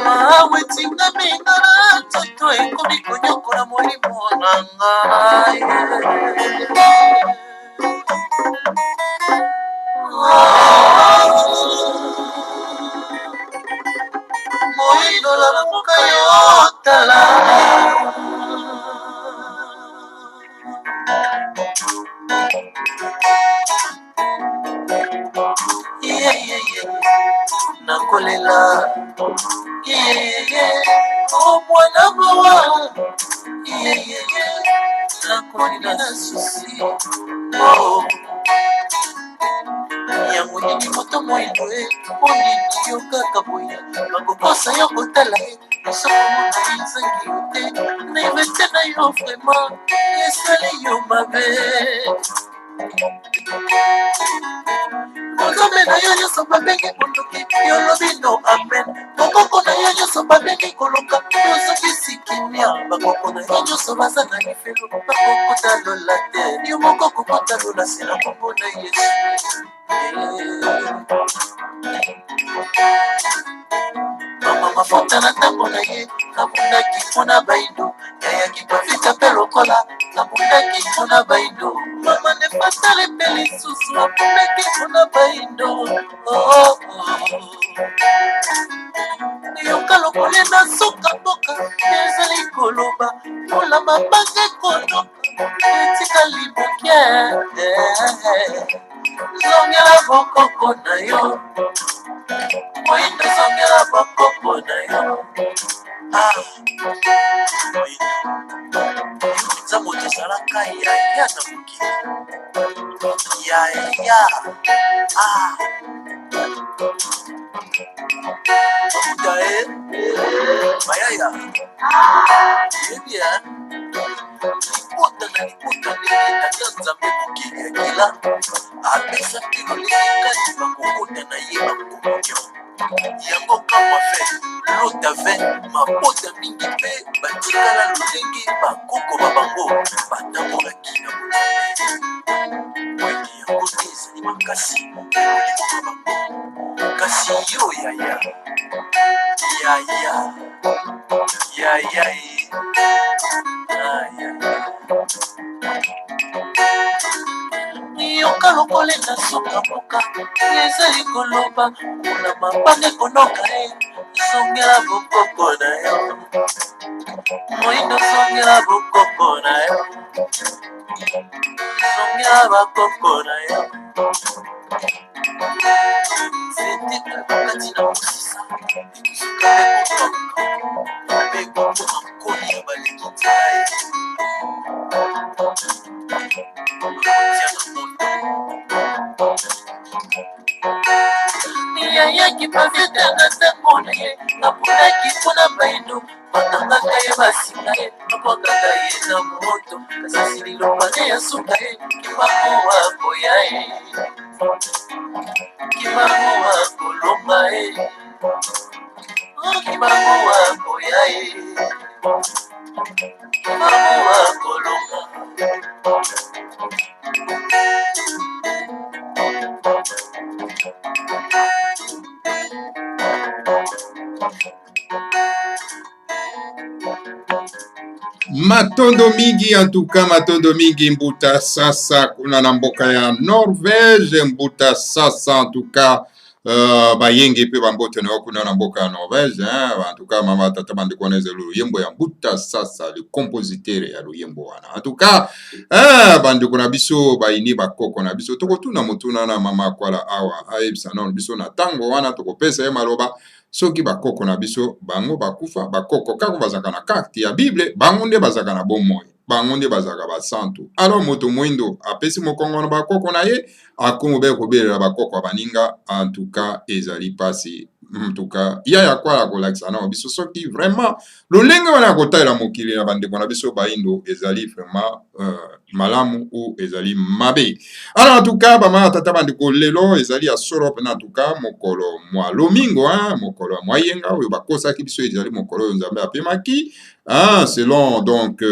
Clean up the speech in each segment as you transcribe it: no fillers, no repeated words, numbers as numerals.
Mawa etingami nga na nzoto, ekomi konyokola molimo na ngai. Moindo lamuka yo tala. Yeah, yeah, yeah. Nakolela, yeah, yeah. O mwana mawa, yeah, yeah, yeah. Nakolela na susi, oh. Yango nini moto moindo e, mpo nini yo kaka boye bakokosa yo kotala ye osokomona ezangi yo te naivete na yo vraiment esali yo mabe. Nzambe na yo nyonso babengi bondoki, yo lobi no amen. Bakoko na yo nyonso babengi koloka, yo ozongisi kimia. Bakoko na yo nyonso baza na lifelo, bakokota lola te, yo moko kokota lola se na kombo na Yesu. Mama mafuta na ntango na ye abundaki mpona baindo, yayaki bavita mpe lokola abundaki mpona baindo. Mama nefatale mpe lisusu abundaki mpona baindo. Oh, oh. Yoka lokole na suka mboka ezali koloba mpona mabanga ekonoka etikali moke. Zongela bokoko na yo moyindo, zongela bokoko na yo. Ah, moyindo, yo mpenza moto ozalaka yaya na mokili, yaya. Ah, babuta e bayaya, yebi e libota na libota ndenge Tata Nzambe mokili akela apesa mpe lolenge kati bakokota na ye bakomonio yango kamwa fe lota ve mabota mingi mpe batikala lolenge bakoko ba bango batambolaki na bonzambe, po ete yango nde ezali makasi ya molimo ma bango. Kasi yo yaya, yaya, yaya e, yaya, yoka lokole na suka mboka ezali koloba kuna mabanga ekonoka e, zongela bokoko na yo moindo, zongela bokoko na yo, zongela bakoko na yo. Nzete oyo bakati na mosisa ekosuka mpe kokauka mpe ekokoma nkoni ya baleki nzela ye bakotia na moto. Yayaki paveta na ntango na ye abundaki mpona baindo, bakangaka ye basinga ye, babwakaka ye na moto, kasi asili liloba ne ya suka ye, kimbangu akoya ye, kimbangu akolonga ye, kimbangu akoya ye, kimbangu akolonga. Matondo mingi, en tout cas matondo mingi mbuta sasa kuna na mboka ya Norvège. Mbuta sasa, en tout cas bayenge mpe bambote na yo kuna na mboka ya Norvège, hein? En tout cas mama, tata, bandeko, wana ezali loyembo ya mbuta sasa, le compositeur ya loyembo wana. En tout cas bandeko na biso bayini bakoko na biso, tokotuna motuna na mama Akwala awa, ayebisa nano biso na ntango wana tokopesa ye maloba. Soki bakoko na biso bango bakufa, bakoko kaka bazalaka na karte ya Bible, bango nde bazalaka na bomoi, bango nde bazalaka basantu. Alors moto moindo apesi mokongo na bakoko na ye, akomi be kobelela bakoko ya baninga. En tout cas ezali pasi. En tout cas yaya Kwala kolakisa nao biso soki vraiment lolenge wana ya kotalela mokili na bandeko na biso baindo ezali vraiment Malamu ou ezali mabe? Alors, en tout cas, bamama, tata, bandeko, lelo ezali ya solo mpena, en tout cas, mokolo mwa lomingo, hein, mokolo ya mwa yenga oyo bakosaki biso ezali mokolo oyo Nzambe apemaki, hein, selon donc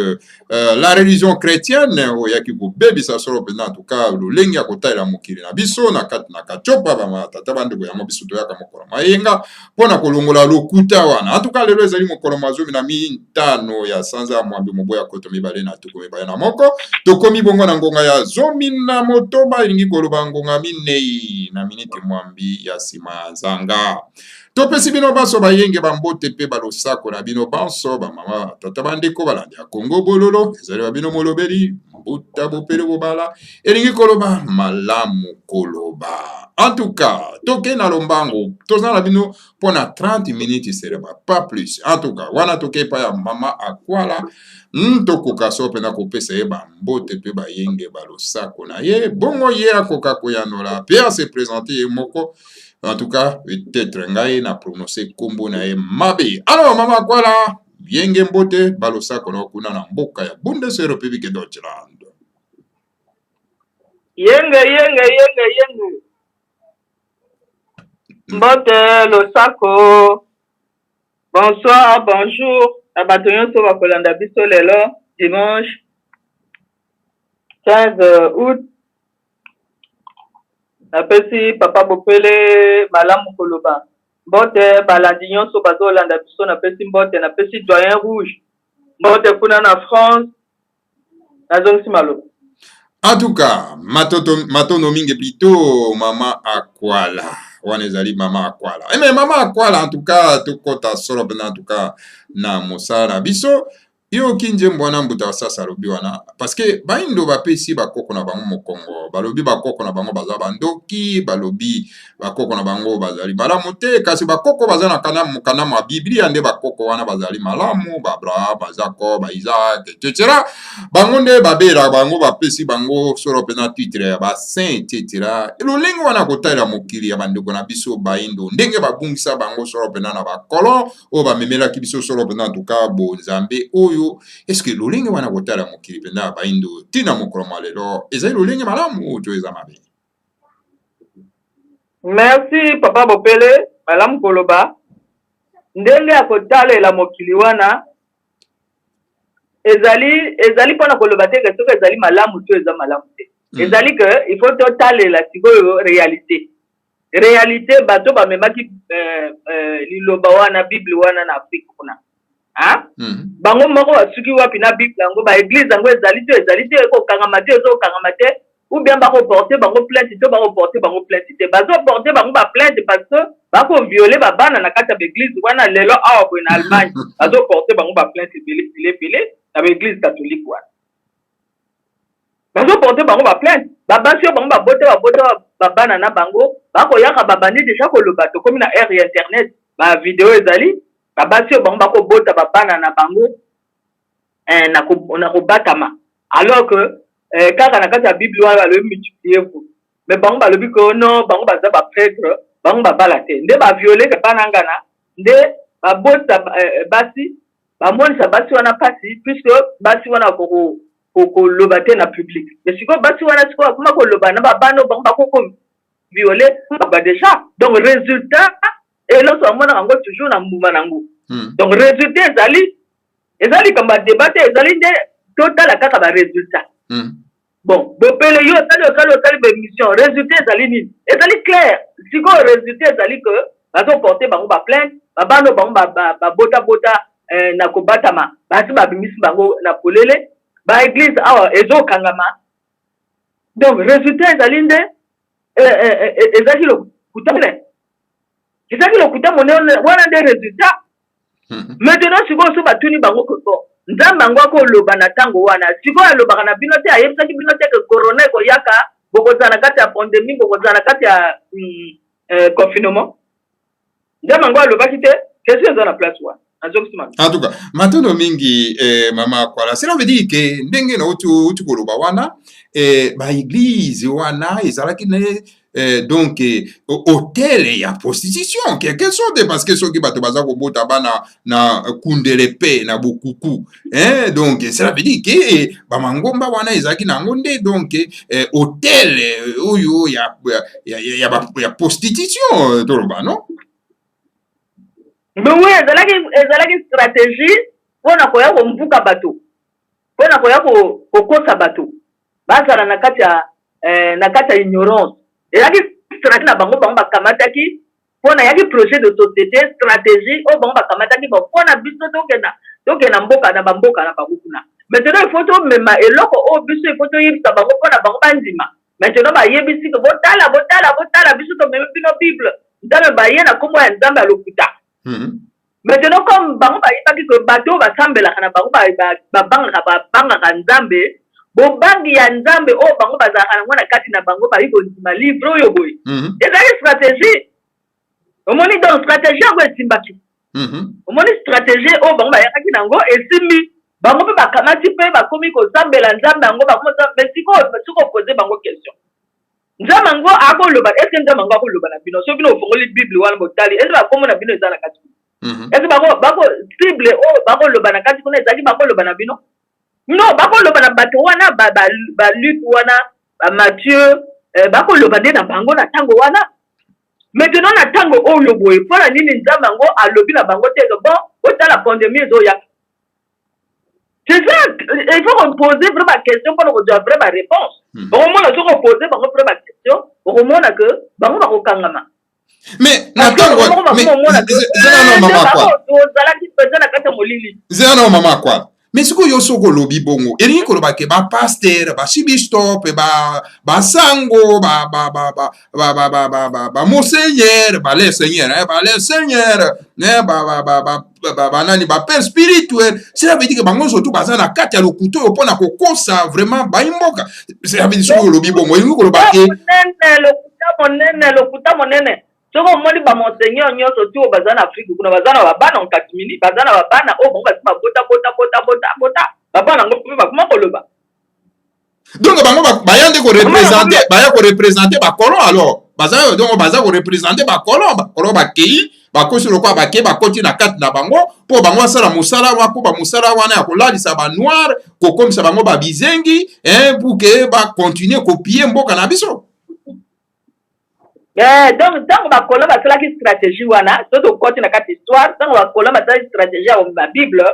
la religion chrétienne oyo eyaki kobebisa solo mpenza, en tout cas, lolenge ya kotalela mokili na biso na kati na katiopa. Bamama, tata, bandeko, yango biso toyaka mokolo mwa yenga mpo na kolongola lokuta wana. En tout cas, lelo ezali mokolo mwa 15 ya sanza ya 8, mobu ya 2021. Tokomi bongo na ngonga ya 16, elingi koloba ngonga 4 na miniti 80 ya nsima ya nzanga. Topesi bino banso bayenge bambote mpe balosako na bino banso, bamama, tata, bandeko, balandi ya Kongo Bololo. Ezali ba bino molobeli, Mbuta Bopele Bobala, elingi koloba malamu koloba. En tout cas, toke na lombango, toza na bino mpo na 30 minutes seulement, pas plus. En tout cas, wana toke epai ya mama Akwala, tokoka so mpena kopesa ye bambote mpe bayenge balosako na ye, bongo ye akoka koyanola mpe ase présenter ye moko. En tout cas, peut-être ngai na prononce nkombo na ye mabe. Alors, mama Akwala, yenge, mbote, balosako na kuna na mboka ya Bundesrepublik Deutschland. Yenge, yenge, yenge, yenge, mbote, losako, bonsoir, bonjour na bato nyonso bakolanda biso lelo dimanche 15 août. Napesi papa Bopele malamu koloba mbote, balandi nyonso bazolanda biso, napesi mbote, napesi doyen rouge mbote kuna na France. Nazongisi maloba. En tout cas, matoto, matono mingi plutôt, mama Akwala. Wana ezali mama Akwala. Mais mama Akwala, en tout cas, tokɔta solo mpena, en tout cas, na mosala na biso. Yoki nzembo wana Mbuta Sasa alobi wana, parce que baindo bapesi bakoko na bango mokongo, balobi bakoko na bango baza bandoki, balobi bakoko na bango bazali malamu te, kasi bakoko baza na kana mokanda ya Biblia nde bakoko wana bazali malamu, ba Abraham, ba Jacob, ba Isaac, etc. Bango nde babela bango, bapesi bango solo mpena titre ya basaint, etc. Lolenge wana kotalela mokili ya bandeko na biso baindo, ndenge babungisa bango solo mpena na bacolon oyo bamemelaki biso solo mpenza, antuka, bonzambe oyo, est-ce lolenge wana kotala mokili mpenza ya baindo ntina mokolo mwa lelo ezali lolenge malamu to eza mabe? Merci, papa Bopele malamu koloba. Ndenge ya kotalela mokili wana ezali mpona koloba te ke soki ezali malamu to eza malamu te. Ezali ke il faut totalela sikoyo réalité. Réalité, bato bamemaki liloba wana, Bible wana na Afrique kuna, Bango moko basuki wapi na Bible yango? Baéglise yango ezali te, ezali te, ekokangama te, ezokangama te, ou bien bakoporte bango plainte to bakoporte bango plainte te? Bazoporte bango baplainte parce que bakoviole babana na kati ya baéglise wana. Lelo awa boye na Allemagne, bazoporte bango baplainte ebele ebele ebele na baéglise catholique wana. Bazoporte bango baplainte, babasi oyo bango babota, babota babana na bango, bakoyaka, babandi déjà koloba. Tokomi na ère ya internet, bavideo ezali, babasi oyo bango bakobota babana na bango na kobatama, alors que kaka na kati ya Bible wana balobi multipliez vous, mais bango balobi ke non, bango baza baprêtre, bango babala te, nde baviole bana ngana, nde babota basi, bamonisa basi wana mpasi, puisque basi wana koloba te na public. Mais sikoyo basi wana sikoyo akoma koloba na babana oyo bango bakoko viole ba déjà. Donc résultat, eloko bamonaka yango toujours na mbuma nango. Donc résultat ezali, eza likambo ya débat te, ezali nde totala kaka barésultat. Bon, Bopele, yo osali, osali, osali baémission, résultat ezali nini? Ezali clair. Sikoyo résultat ezali ke bazoporte bango baplainte, babana oyo bango babotabota na kobatama, basi babimisi bango na polele, baéglise awa ezokangama. Donc résultat ezali nde ezalaki lokuta, ezalaki lokuta monene wana nde résultat. Maintenant sikoyo so batuni bango, bon, Nzambe yango akoloba na ntango wana sikoyo, alobaka na bino te, ayebisaki bino te ke corona ekoyaka, bokozala na kati ya pandémie, bokozala na kati ya confinement? Nzambe yango alobaki te? Question eza na place wana. Nazongisi mabe. En tout cas, matondo mingi eh, mama Kwala. Cela veut dire que ndenge na uti uti koloba wana eh, ba église wana ezalaki ne eh, donc eh, hôtel ya prostitution quelque sorte, parce que soki bato baza kobota bana na kundele pe na bokuku eh, donc cela veut dire que eh, bamangomba wana ezalaki na yango nde donc eh, hôtel oyo ya prostitution, toloba non? Mais oui, ezalaki stratégie mpona koya kombuka bato, mpona koya kokosa bato bazala na kati ya ignorance. Ezalaki stratégie na bango. Bango bakamataki mpona yaki projet de société, stratégie oyo bango bakamataki bon mpona biso tokenda mboka na bamboka na bango kuna. Maintenant il faut tomema eloko oyo biso, il faut toyebisa bango mpona bango bandima. Maintenant bayebisi ke botala, botala, botala, biso tomemi bino Bible, Nzambe, baye na nkombo ya Nzambe ya lokuta. Maintenant, comme bango bayebaki ke bato oyo basambelaka na bango babangaka Nzambe, bobangi ya Nzambe oyo bango bazalaka nango na kati na bango, bayi kondima livre oyo boye. Ezali stratégie, omoni? Donc stratégie yango esimbaki. Omoni, stratégie oyo bango bayakaki nango esimbi. Bango mpe bakamati mpe bakomi kosambela Nzambe yango. Mais sikoyo, soki opose bango question, Nzambe yango akoloba, est-ce Nzambe yango akoloba na bino? Soki bino ofongoli Bible wana, botali, est-ce bakombo na bino eza na kati? Est-ce bako Bible oyo bakoloba na kati kuna ezalaki bakoloba na bino? Non, bakoloba na bato wana, baLuc wana, baMatthieu, bakoloba nde na bango na ntango wana. Maintenant na ntango oyo boye, mpona nini Nzambe yango alobi na bango te? Bon, botala, pandémie ezoyaka. C'est ça, il faut reposer vraiment question mpona kozwa vrai baréponse. Okomona, soki opose bango vrai baquestion, okomona ke bango bakokangama. Mais na ntango Ozalaki mpenza na kati ya molili. Zela nano, mama Kwala. Mais sikoyo yo soki olobi bongo, elingi koloba ke bapaster, basibistop, basango, bamonseigneur, bale seigneur, bale seigneur, banani, bapère spirituel, cela veut dire ke bango surtout baza na kati ya lokuta oyo mpona kokosa vraiment bayimboka. Cela veut dire, soki olobi bongo, elingi koloba ke Lokuta monene, lokuta monene. Soki omoni bamonseigneur nyonso ti oyo baza na Afrique kuna, baza na babana nkatimini, baza na babana oyo bango basi babota, bota, bota, bota, bota babana yango mpe bakoma koloba. Donc bango baya nde koreprésenter, baya koreprésenter bacolon. Alors baza, donc baza koreprésenter bacolon. Bacolon bakei, bakosi lokola bakei, bakoti na kati na bango mpo bango basala mosala wa mpo bamosala wana ya kolalisa banoir, kokomisa bango babizengi pour ke bacontinue kopiller mboka na biso. Donc ntango bacolon basalaki stratégie wana, so tokoti na kati histoire, ntango bacolon basalaki stratégie ya komema Bible,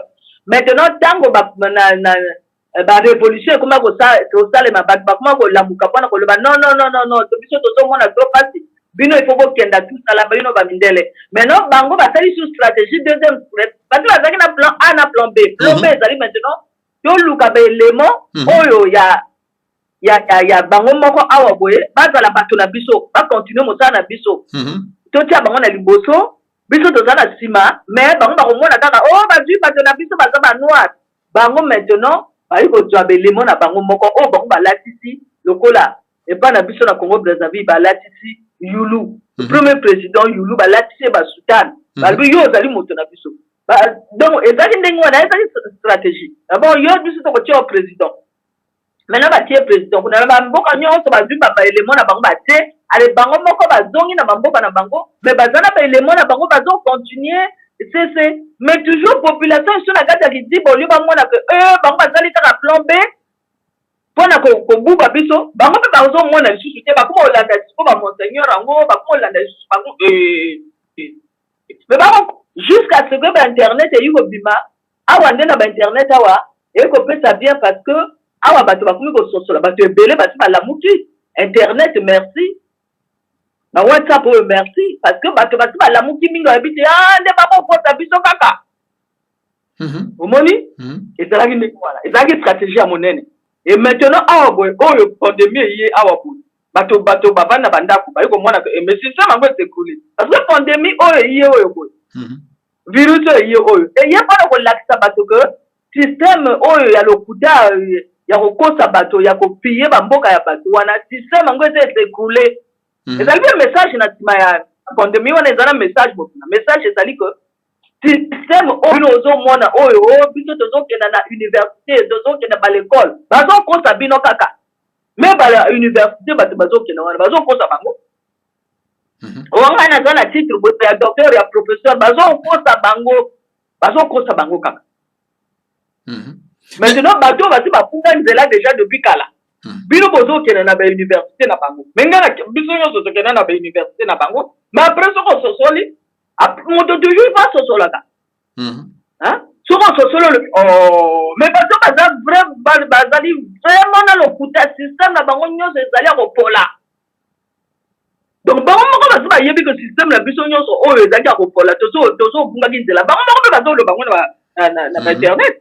maintenant ntango barévolution ekoma kosalema, bato bakoma kolamuka mpona koloba: "Non, non, non, non, non, biso tozomona trop pasi, bino il faut bokenda tusala bino bamindele." Maintenant bango basali su stratégie deuxième, parce que bazalaki na plan A na plan B. Plan B ezali maintenant toluka baélément oyo ya bango moko awa boye, bazala bato na biso, bacontinue mosala na biso. Totia bango na liboso, biso toza na nsima. Mais bango bakomona kaka oyo oh, bazwi bato na biso baza banoir. Bango maintenant bayi kozwa baélément na bango moko oyo bango balatisi lokola epai na biso na Congo Brazzaville balatisi Yulu, premier président Yulu, balatisi ye basoutane, balobi: "Yo ozali moto na biso." Donc ezalaki ndenge wana, ezalaki stratégie. D'abord yo, biso tokotia yo président. Maintenant batie président kuna na bamboka nyonso, bazwi baélément na bango batie. Ale, bango moko bazongi na bamboka na bango, mais baza na baélément na bango, bazocontinue cc. Mais toujours population eso na kati ya kidiba, olie bamona ke bango bazali kaka plan B mpona kobuba biso. Bango mpe bazomona lisusu te, bakoma kolanda siko bamonseigneur yango, bakoma kolanda lisusu bango. Mais bango, jusqu'à ce que bainternet eyi kobima awa, nde na bainternet awa eyi kopesa bien, parce que awa bato bakomi kososola, bato ebele basi balamuki. Internet, merci. Ba WhatsApp oyo, merci, parce que bato basi balamuki mingi, bayebi te ah, nde bakokota biso kaka. Omoni, ezalaki ndenge wana, ezalaki stratégie ya monene. Et maintenant awa boye, oyo pandémie eye awa boye, bato bavandi na bandako, bayi komona ke mais système yango es'écroule, parce que pandémie oyo eye oyo boye, virus oyo eye oyo, eye mpona kolakisa bato ke système oyo ya lokuta, ya kokosa bato, ya kopiller bamboka ya bato wana, système yango eza es'écroule. Ezali mpe message na nsima ya pandémie wana, eza na message mobima. Message ezali ke Système oyo bino ozomona oyo, oh, biso tozokenda na université, tozokenda ba l'école, bazokosa bino kaka. Mais ba université, bato bazokenda wana, bazokosa bango. Oyo ngai naza na titre boye ya docteur, ya professeur, bazokosa bango, bazokosa bango kaka. Maintenant bato oyo basi bafunga nzela déjà depuis kala. Bino bozokende na bauniversité na bango, mais ngai, biso nyonso tokenda na bauniversité na bango, mais après soki ososoli, moto toujours fa asosolaka. Soki ososoli, olobi: "Oh." Mais bato baza vrai, bazali vraiment na lokuta. Système na bango nyonso ezali ya kopola. Donc bango moko basi bayebi ke système na biso nyonso oyo ezalaki ya kopola, tozobungaki nzela. Bango moko mpe bazoloba ngo na bainternet.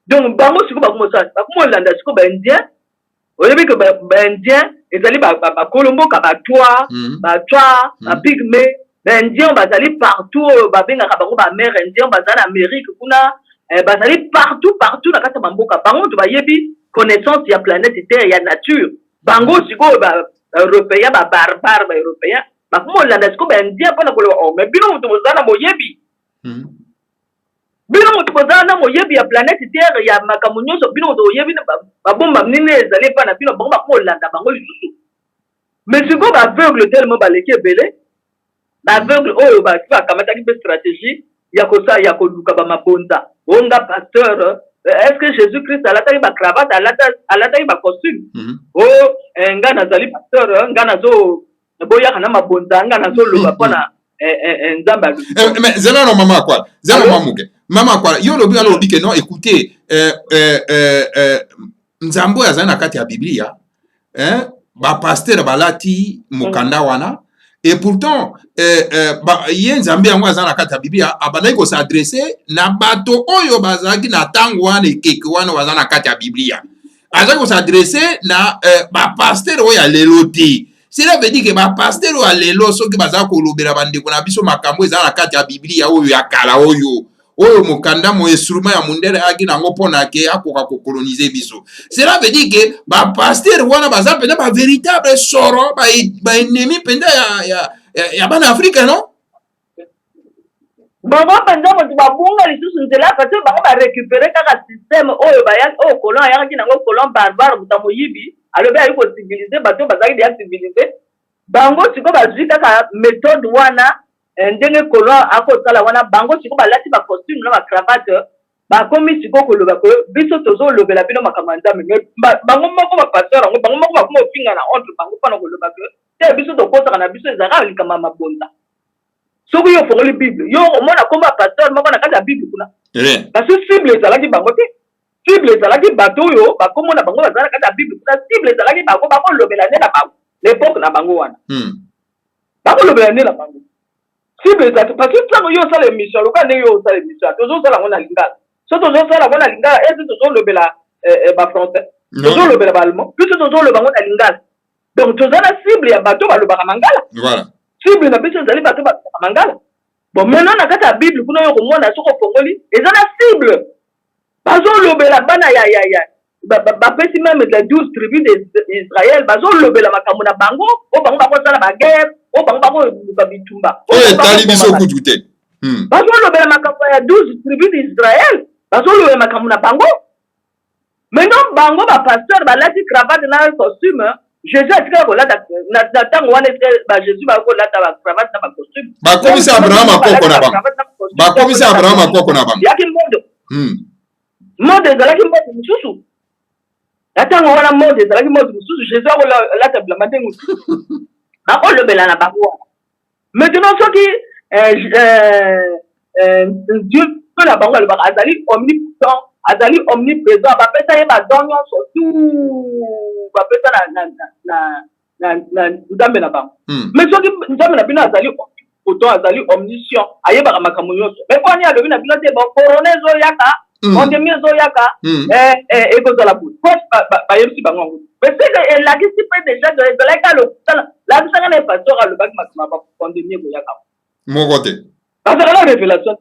Donc bango sikoyo bakomosala, bakomolanda sikoyo baindien. Oyebi ke baindien ezali bakolo mboka, batwa, batwa, bapygmées. Baindien bazali partout, oyo babengaka bango baamérindiens, baza na Amérique kuna, bazali partout partout na kati ya bamboka. Bango moto bayebi connaissance ya planète Terre, ya nature. Bango sikoyo baeuropéen, babarbare, baeuropéen bakomolanda sikoyo baindien mpona koloba: "Oh, mais bino moto bozala na boyebi, bino moto bozala na moyebi ya planète Terre, ya makambo nyonso, bino moto oyebi babomba nini ezali epai na bino." Bango bakomolanda bango lisusu. Mais sikoyo baaveugle tellement baleki ebele, baaveugle oyo basi bakamataki mpe stratégie ya kosala, ya koluka bamabonza. Onga pasteur, est ce que Jésus Christ alataki bacravate, alataki bacostume? O nga nazali pasteur, nga nazo boyaka na mabonza, nga nazoloba mpona Nzambe alobi. Mais zela no, mama Akwala, zela mama moke. Mama Akwala, yo olobi wana, olobi ke non, écoutez, Nzambe oyo azali na kati ya Biblia, bapasteur balati mokanda wana. Et pourtant ye Nzambe yango aza na kati ya Biblia, abandaki kos'adresser na bato oyo bazalaki na ntango wana, ekeke wana baza na kati ya Biblia. Azalaki kos'adresser na bapasteur oyo ya lelo te. Cela veut dire ke bapasteur oyo ya lelo, soki baza kolobela bandeko na biso makambo eza na kati ya Biblia oyo ya kala, oyo mokanda mo instrument ya mondele ayaki nango mpona ke akoka kocoloniser biso, cela veut dire ke bapasteur wana baza mpenza bavéritable soro, baennemi mpenza ya bana Afrika, non? Bango mpenza moto babunga lisusu nzela, parce que bango barécupérer kaka système oyo oyo colon ayakaki nango. Colon barbare, moto ya moyibi, alobi ayi kociviliser bato oyo bazalaki deya civilisé. Bango sikoyo bazwi kaka méthode wana, ndenge colon akosala wana. Bango sikoyo balati bacostume na bacravate, bakomi sikoyo koloba ke biso tozolobela bino makambo ya Nzambe. Mais bango moko bapasteur yango, bango moko bakoma ofinga na entre bango mpona koloba ke te, biso tokosaka na biso, ezalaka likambo ya mabonza. Soki yo ofongoli Bible, yo omona kombo ya pasteur moko na kati ya Bible kuna? Parce que cible ezalaki bango te. Cible ezalaki bato oyo bakombo na bango bazala na kati ya Bible kuna. Cible ezalaki bango, bakolobela nde na bango, l'époque na bango wana. Bakolobela nde na bango. Cible ezalaki, parce que ntango yo osala émission, lokola ndenge yo osala émission, tozosala yango na lingala. So tozosala yango na lingala, esi tozolobela bafrançais, tozolobela baallemand, biso tozoloba yango na lingala. Donc toza na cible ya bato balobaka mangala. Cible na biso ezali bato balobaka mangala. Bon, maintenant na kati ya Bible kuna, oyo komona, soki ofongoli, eza na cible, bazolobela bana ya bapesi même les 12 tribus d'Israël, bazolobela makambo na bango oyo bango bakosala baguerre, oyo bango bakoluka bitumba. Oyo etali biso kutu te. Bazolobela makambo ya 12 tribus d'Israël, bazolobela makambo na bango. Maintenant bango bapasteur balati cravate na costume. Jésus atikala kolata na ntango wana? Esika baJésus bakolata bacravate na bacostume? Bakomisi Abraham akoko na bango, bakomisi Abraham akoko na bango. Yaki monde, monde ezalaki monde mosusu na ntango wana, monde ezalaki monde mosusu. Jésus akolata bilamba ndenge mosusu, bakolobela na bango wana. Maintenant soki Dieu na bango alobaka azali omnipotent, azali omniprésent, bapesa ye badon nyonso tout, bapesa na Nzambe na bango. Mais soki Nzambe na bino azali omnipotent, azali omniscient, ayebaka makambo nyonso, mais poni alobi na bino te bon, corona ezoyaka, pandémie ezoyaka, ekozala boye? Po bayebisi bango yango, mais seke elakisi mpe déjà ezalaki alokutana. Lakisanga na pasteur alobaki makambo ya bapandémie ekoyaka. Moko te. Bazalaka na révélation,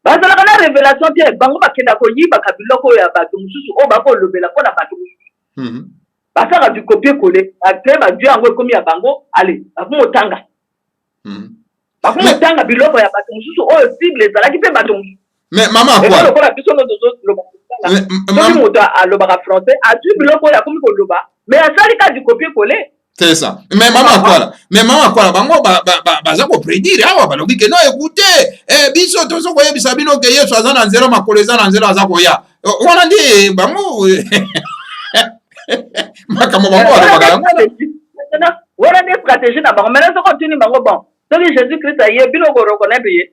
bazalaka na révélation te. Bango bakenda koyibaka biloko oyo ya bato mosusu oyo bakolobela mpo na bato mosusu. Basalaka du copier coller, bacrée badieu yango, ekomi ya bango. Ale, bakomotanga. Bakomi kotanga biloko ya bato mosusu oyo cible ezalaki mpe bato mosusu. Mais mama Eza lokola biso nde tozoloba soki moto alobaka français azwi biloko oyo akomi koloba, mais asali kaka du copier coller. C'est ça. Mais mama Akwala, mais mama Akwala, bango ba ba ba baza ko prédire awa balobi ke non écoutez, eh biso tozo koyebisa bino ke Yesu aza na nzela, makolo eza na nzela, aza koya. Wana nde bango makambo bango balobaka yango. Wana nde stratégie na bango. Maintenant soki otuni bango, bon, soki Jésus Christ aye, bino ko reconnaître ye?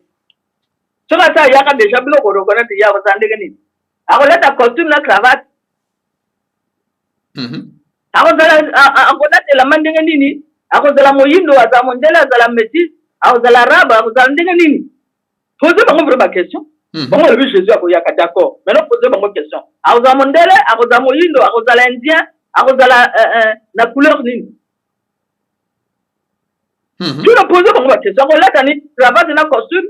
Soki ata ayaka déjà, bino ko reconnaître ye? Akozala ndenge nini? Akolata costume na cravate? Akozala, akolata elamba ndenge nini? Akozala moyindo, azala mondele, azala métis, akozala arabe, akozala ndenge nini? Pose bango vrai baquestion. Bango balobi Jésus akoyaka, d'accord. Maintenant pose bango question: akozala mondele, akozala moyindo, akozala indien, akozala na couleur nini? Tuna, pose bango baquestion: akolata nini? Cravate na costume?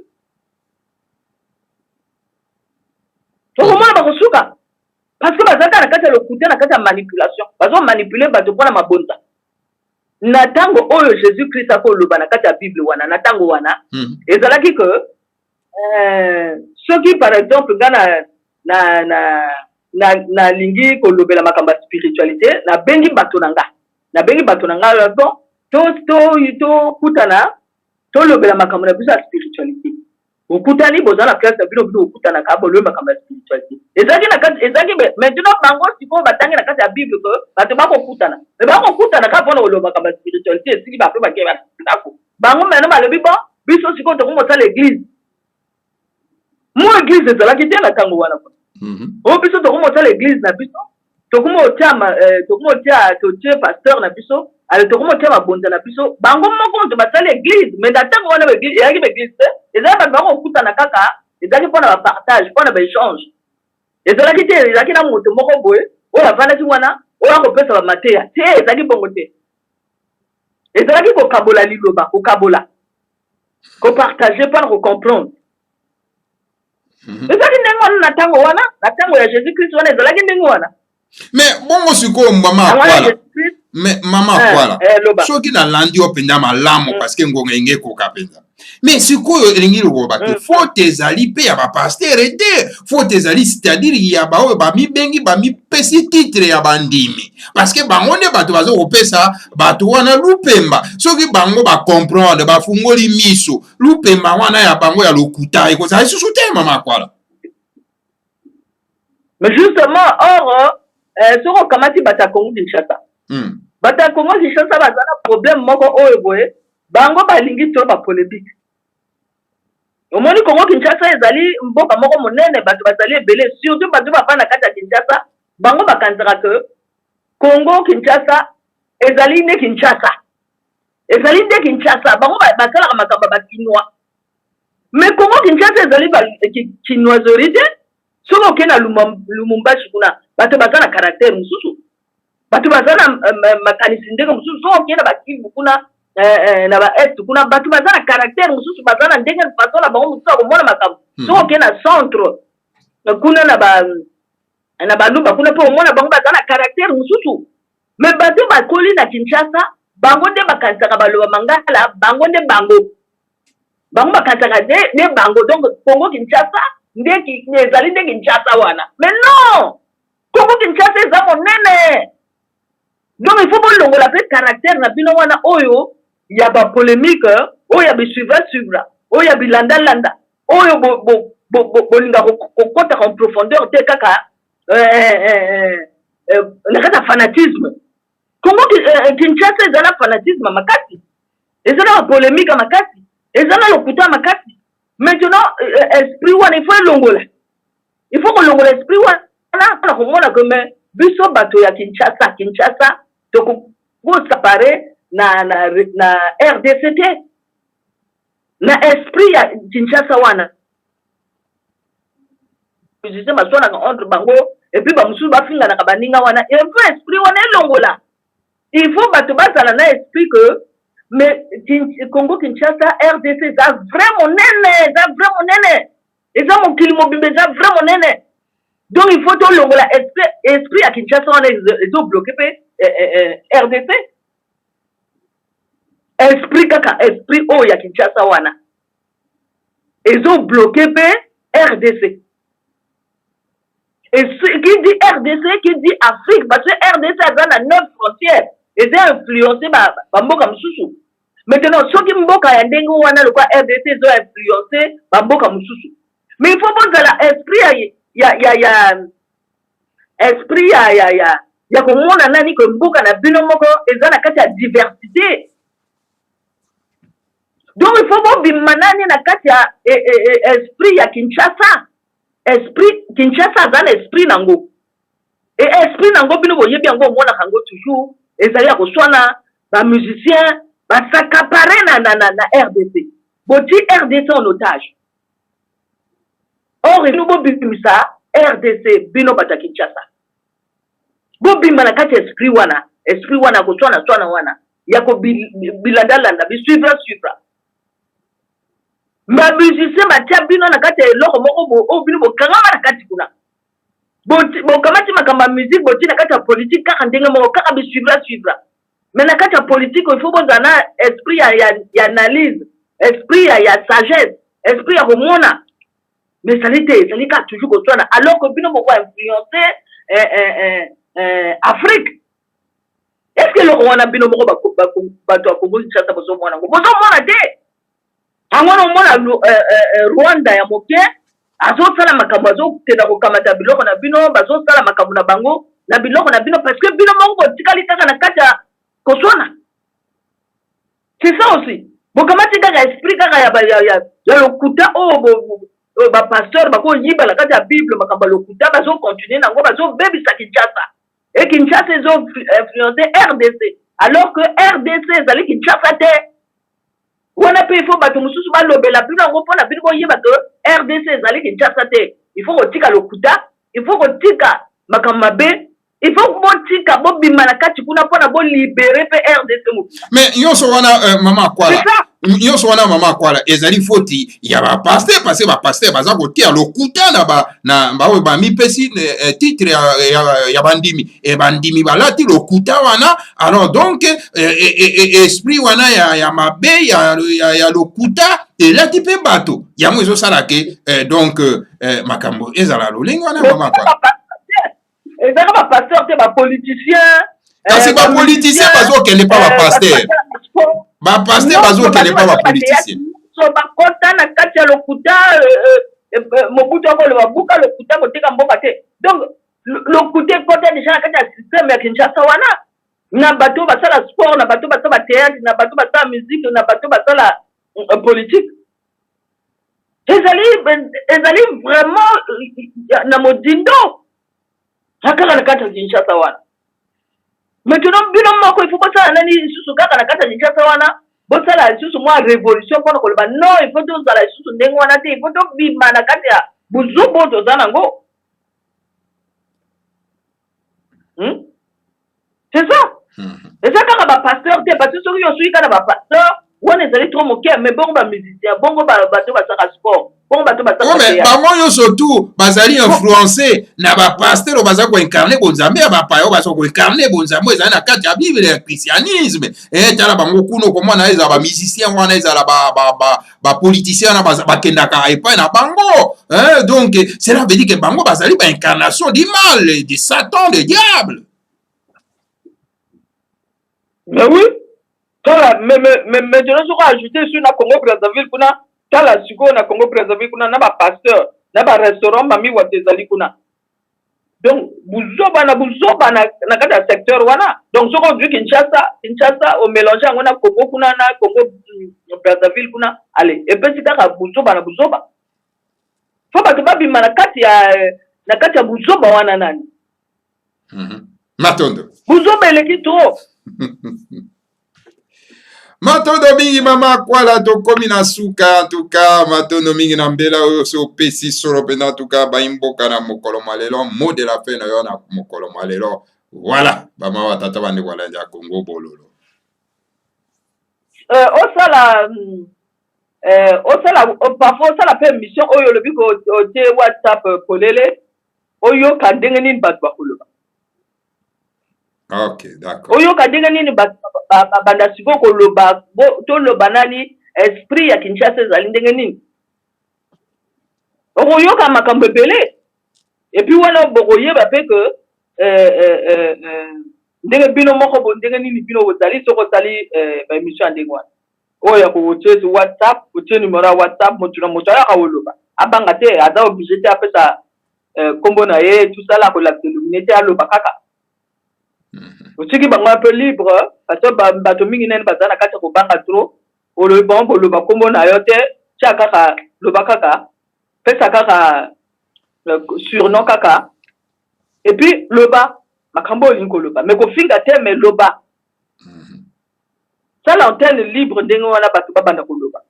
Tokomona bakosuka, parce que baza kaka na kati ya lokuta, na kati ya manipulation. Bazomanipule bato mpona mabonza. Na ntango oyo Jésus Christ akoloba na kati ya Bible wana, na ntango wana ezalaki ke soki par exemple nga na nalingi kolobela makambo ya spiritualité, nabengi bato na nga, nabengi bato na nga, bon, tokutana, tolobela makambo na biso ya spiritualité. Okutani, boza na place na bino, bino okutanaka, bolobi makambo ya spiritualité. Ezalaki na kati, ezalaki. Maintenant bango sikoyo batangi na kati ya Bible ke bato bakokutana, me bakokutana kaka mpona koloba makambo ya spiritualité, esili, bape bakei ndako. Bango maintenant balobi: bon, biso sikoyo tokomi kosala église. Mo église ezalaki te na ntango wana. Oyo biso tokomi kosala église na biso, tokomi otia, tokomi otia, totie pasteur na biso, ale tokomi otia mabonza na biso. Bango moko moto basali église, mais na ntango wana eyaki baéglise te. Ezalaki bato bakokutana kaka, ezalaki mpona bapartage, mpona baéchange. Ezalaki te ezalaki na moto moko boye oyo avandaki wana oyo akopesa bamateya te. Ezalaki bongo te. Ezalaki kokabola liloba, kokabola, kopartage mpona kocomprendre. Ezalaki ndenge wana na ntango wana, na ntango ya Jésus Christ wana, ezalaki ndenge wana. Mais bongo sikoyo, mama Akwala, mais mama Akwala, soki nalandi yo mpenza malamu, parce que ngonga enge ekoka mpenza, mais sikoyo elingi lokoba te faute ezali mpe ya bapasteur te, faute ezali, c'est-à-dire, ya baoyo bamibengi, bamipesi titre ya bandimi, parce que bango nde bato baza kopesa bato wana lupemba. Soki bango bacomprendre, bafungoli miso, lupemba wana ya bango ya lokuta ekozala lisusu te, mama Akwala. Mais justement, or soki okamati bato ya Congo Kinshasa, bato ya Congo Kinshasa baza na problème moko oyo boye: bango balingi to bapolémique. Omoni, Congo Kinshasa ezali mboka moko monene, bato bazali ebele, surtout bato bafanda na kati ya Kinshasa. Bango bakanisaka ke Congo Kinshasa ezali nde Kinshasa, ezali nde Kinshasa. Bango basalaka makambo ya bakinois, mais Congo Kinshasa ezali kinoiserie te. Soki okei na Lumumbashi kuna, bato baza na caractère mosusu, bato baza na makanisi ndenge mosusu. Soki okei na bakivu kuna, na baest kuna, bato baza na caractère mosusu, baza na ndenge, façon na bango mosusu ya komona makambo. Soki okei na centre kuna, na baluba kuna mpe, omona bango baza na caractère mosusu. Mais bato bakoli na Kinshasa, bango nde bakanisaka baloba mangala, bango nde bango bakanisaka nde bango. Donc Congo Kinshasa nde ezali nde Kinshasa wana. Mais non, Congo Kinshasa eza monene. Donc il faut bolongola mpe caractère na bino wana oyo ya bapolémique, oyo ya bisuivre suivre, oyo ya bilandalanda, oyo bolinga kokɔtaka en profondeur te, kaka na kati ya fanatisme. Congo Kinshasa eza na fanatisme makasi, eza na bapolémique makasi, eza na lokuta makasi. Maintenant esprit wana, il faut elongola, il faut kolongola esprit wana mpona komona ke me biso bato ya Kinshasa, Kinshasa tokoséparer na RDC te na esprit ya Kinshasa wana. Musicien baswanaka entre bango, et puis bamosusu bafinganaka baninga wana. Il faut esprit wana elongola. Il faut bato bazala na esprit que mais Congo Kinshasa, RDC eza vrai monene, eza vrai monene, eza mokili mobimba, eza vrai monene. Donc il faut tolongola esprit ya Kinshasa wana ezobloquer mpe RDC. Esprit kaka, esprit oyo ya Kinshasa wana. Ezo bloquer pe RDC. Et ce qui dit RDC, qui dit Afrique, parce que RDC aza na 9 frontières, eza influencer ba, ba mboka mosusu. Maintenant, soki mboka ya ndenge wana lokola RDC ezo influencer ba mboka mosusu. Mais il faut bozala esprit ya ya ya, ya esprit ya ya ya ya komona nani ke mboka na bino moko eza na kati ya diversité. Donc il faut bobima nani na kati ya e, e, e, esprit ya Kinshasa. Esprit Kinshasa aza na esprit nango. E esprit nango bino boyebi yango omonaka yango toujours ezali ya koswana ba musiciens ba s'accaparer na, na, na, na RDC. Boti RDC en otage. Or bino bobimisa RDC bino bato ya Kinshasa. Bobima na kati ya esprit wana, esprit wana ya koswana swana wana ya kobilandalanda bisuivre suivre. Ba musiciens batia bino na kati ya eloko moko bo oyo bino bokangama na kati kuna. Bokamati makambo ya musique botie na kati ya politique kaka ndenge moko kaka bisuivre suivre. Mais na kati ya politique il faut bozala na esprit ya, ya, ya analyse, esprit ya, ya sagesse, esprit ya komona. Mais ezali te, ezali kaka toujours koswana alors que bino boko influencer eh, eh, eh, eh, Afrique. Est ce que eloko wana bino moko bato ya Congo Kinshasa bozomona yango? Bozomona te. Yango wana omona eh, eh, eh, Rwanda ya moke azosala makambo, azokenda kokamata biloko na bino, bazosala makambo na bango na biloko na bino parce que bino moko botikali kaka na kati ya koswana. C'est ça aussi. Bokamati kaka esprit kaka ya, ya, ya, ya lokuta oyo oh, ba pasteur bakoyiba na kati ya Bible makambo ya lokuta, bazokontinue nango, bazobebisa Kinshasa. Et Kinshasa ezo influencer RDC alors que RDC ezali Kinshasa te. Wana pe il faut bato mosusu balobela bino yango mpona bino boyeba que RDC ezali Kinshasa te. Il faut kotika lokuta, il faut kotika makambo mabe, il faut botika bobima na kati kuna mpona bolibere mpe RDC mobimba. Mais nyonso wana euh, mama Akwala, nyonso wana mama Akwala ezali foti ya ba pasteur parce que ba pasteur baza kotia lokuta na ba na baoyo bamipesi eh, eh, titre ya, ya, ya bandimi e bandimi balati lokuta wana alors donc eh, eh, eh, esprit wana ya, ya mabe ya, ya, ya lokuta elati mpe bato yango ezosala ke eh, donc eh, makambo ezala lolenge wana mama Akwala. Ezaka ba pasteur te, ba politicien. Kasi ba politicien bazokende pa ba pasteur. Ba pasteur bazokende pa ba politicien. So bakota na kati ya lokuta Mobutu akoloba buka lokuta koteka mboka te. Donc lokuta ekota deja na kati ya système ya Kinshasa wana na bato basala sport, na bato basala théâtre, na bato basala musique, na bato basala politique. Ezali ezali vraiment na modindo kaka na kati ya Kinshasa wana. Maintenant bino moko il faut bosala nani lisusu kaka na kati ya Kinshasa wana, bosala lisusu mwa révolution mpona koloba non, il faut tozala lisusu ndenge wana te, il faut tobima na kati ya buzubu oyo toza nango. C'est ça. Eza kaka ba pasteur te, parce que soki yo soki kaka ba pasteur wana ezali trop moke, mais bongo ba musicien, bongo bato basaka sport, bongo bato basaka mais bango nyonso tout bazali influencé na ba pasteur oyo baza koincarne bonzambe ya bapaya oyo baza koincarne bonzambe oyo ezali na kati ya bible ya christianisme. Eh, tala bango kuna okomona ezala ba musicien wana, ezala ba politicien wana bakendaka epai na bango. Eh, donc cela veut dire que bango bazali ba incarnation du mal, de Satan, de diable. Mais oui, tala mais maintenant soko ajouter sur na Congo Brazzaville kuna, tala sikoyo na Congo Brazzaville kuna na ba pasteur na ba restaurant mami wata ezali kuna. Donc buzoba na buzoba na, na kati ya secteur wana. Donc soko ozwi Kinshasa, Kinshasa o mélanger yango na Congo kuna na Congo Brazzaville kuna, allez epesi kaka buzoba na buzoba. Faut bato babima na kati ya na kati ya buzoba wana nani. Matondo. Buzoba eleki trop. Matondo mingi mama Akwala, tokomi na suka. Antuka matondo mingi na mbela oyo so opesi solo mpenza. Antuka bayimboka na mokolo mwa lelo, mot de la fin na yo na mokolo mwa lelo. Voilà, bamama batata bandeko balandi ya Congo bololo. Osala osala parfois osala pe émission oyo olobi ko otie WhatsApp polele oyoka ndenge nini bato bakoloba. Ok, d'accord. Oyoka ndenge nini bato babanda sikoyo koloba, toloba nani esprit ya Kinshasa ezali ndenge nini. Okoyoka makambo ebele. Et puis wana bokoyeba pe que euh, euh, euh, euh, ndenge bino moko bo ndenge nini bino bozali soki osali euh, ba émission ya ndenge wana oyo ya kotie WhatsApp, otie numero ya WhatsApp, moto na moto ayaka koloba, abanga te, aza oblige te apesa euh, kombo na ye tout ça là, akolakisa elongi te, aloba kaka. Otiki bango un peu libre parce que bato mingi nani baza na kati ya kobanga trop. Olobi bango koloba kombo na yo te, tia kaka, loba kaka, pesa kaka surnom kaka, et puis loba makambo olingi koloba, mais kofinga te, mais loba. Sala antenne libre ndenge wana, bato babanda koloba.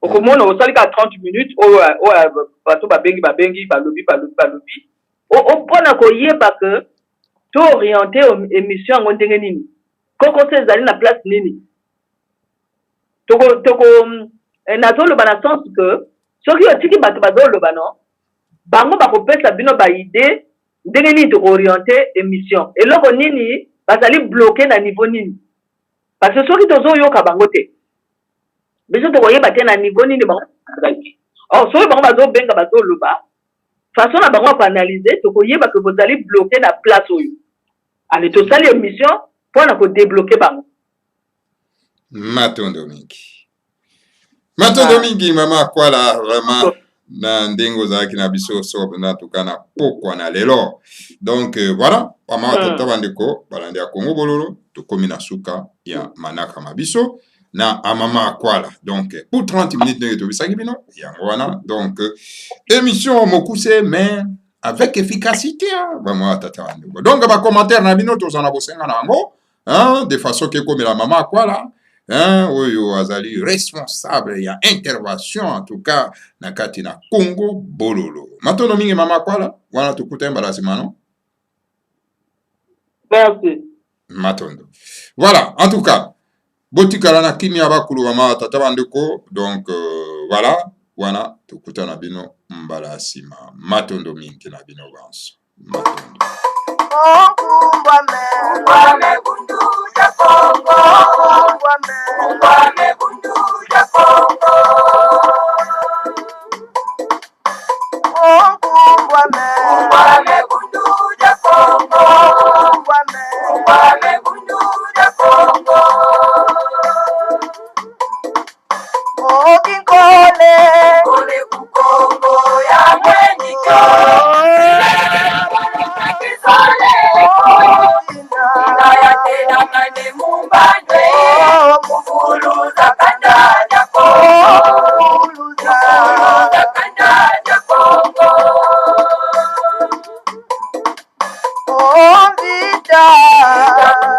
Okomona osali kaka 30 minutes oyo oyo bato babengi, babengi, balobi, balobi, balobi, mpona koyeba ke to oriente émission yango ndenge nini, kokoso ezali na place nini. Toko toko nazoloba na sens que soki otiki bato bazoloba, no bango bakopesa bino ba idée ndenge nini tokooriente émission, eloko nini bazali bloqué na niveau nini. Parce que soki tozoyoka bango te, biso tokoyeba te na niveau nini bango bazali. Or soki bango bazobenga, bazoloba façon na bango ya koanalyse, tokoyeba ke bozali bloqué na place oyo. Ale tosali émission mpona kodébloquer bango. Matondo mingi, matondo mingi, mama Akwala, vraiment na ndenge ozalaki na biso soko mpenza tuka na pokwa na lelo. Donc voilà, bamama, tata, bandeko balandi ya Kongo Bololo, tokomi na suka ya manaka ma biso na amama Akwala. Donc pour 30 minutes ndenge tobisaki bino yango wana. Donc émission mokuse mais avec efficacité, bamama, tata, bandeko. Donc bacommentaire na bino tozala na bosenga na yango, hein, de façon ke ekomela mama Akwala, hein, oyo azali responsable ya intervention en tout cas na kati na Congo Bololo. Matondo mingi, mama Akwala. Wana tokutani mbala nsima, no? Merci. Matondo. Voilà, en tout cas botikala na kimia, bakulu, mama, tata, bandeko. Donc voilà, wana tokutana bino mbala ya nsima. Matondo mingi na bino banso, matondo. Ngwame bundu ya Kongo, Ngwame bundu ya Kongo, Ngwame bundu ya Kongo, Ngwame bundu ya Kongo. Okinkole Kole kukongo ya mwenyiko, Kisole Inaya mumbandwe Mufuluza kanda ya Kongo, Mufuluza kanda ya Kongo. Vita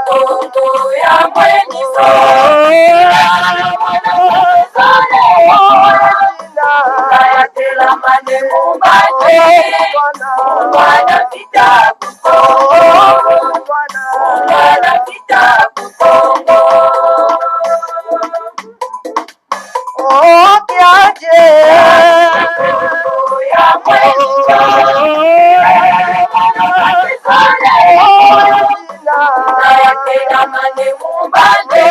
Kongo ya mwenyiko, Inaya mumbandwe Mwana vita kukongo, Mwana vita kukongo. Okiaje Ya mwenyiko, Inaya mumbandwe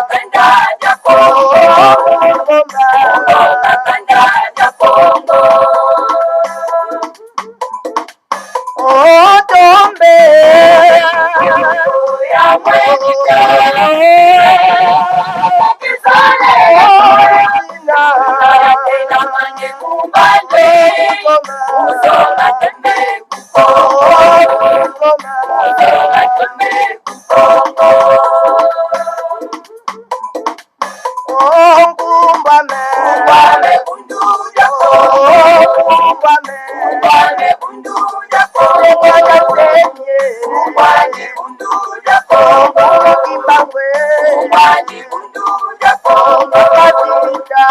Kanda ya Kongo, Kanda ya Kongo. Otombe Ya mwenyiko, Inaya Uzonga tembe kukongo, Uzonga tembe kukongo. Onkumbame Ngwame bundu ya Kongo, Onkumbame Ngwame bundu ya Kongo, Ngwame bundu ya Kongo, Kimbangwe Ngwame bundu ya Kongo, Kapita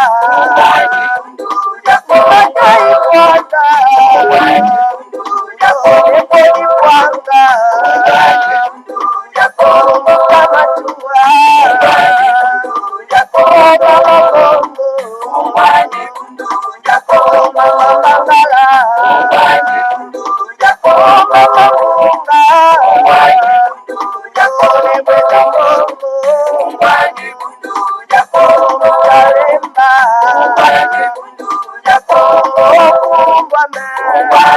Ngwame bundu ya Kongo, Ngwame bundu ya Kongo, Ngwame bundu ya Kongo, Ngwame bundu ya Kongo, Ngwame bundu ya Kongo, Ngwame bundu ya Kongo, Ngwame bundu ya Kongo, Ngwame bundu ya Kongo, Ngwame bundu ya Oh,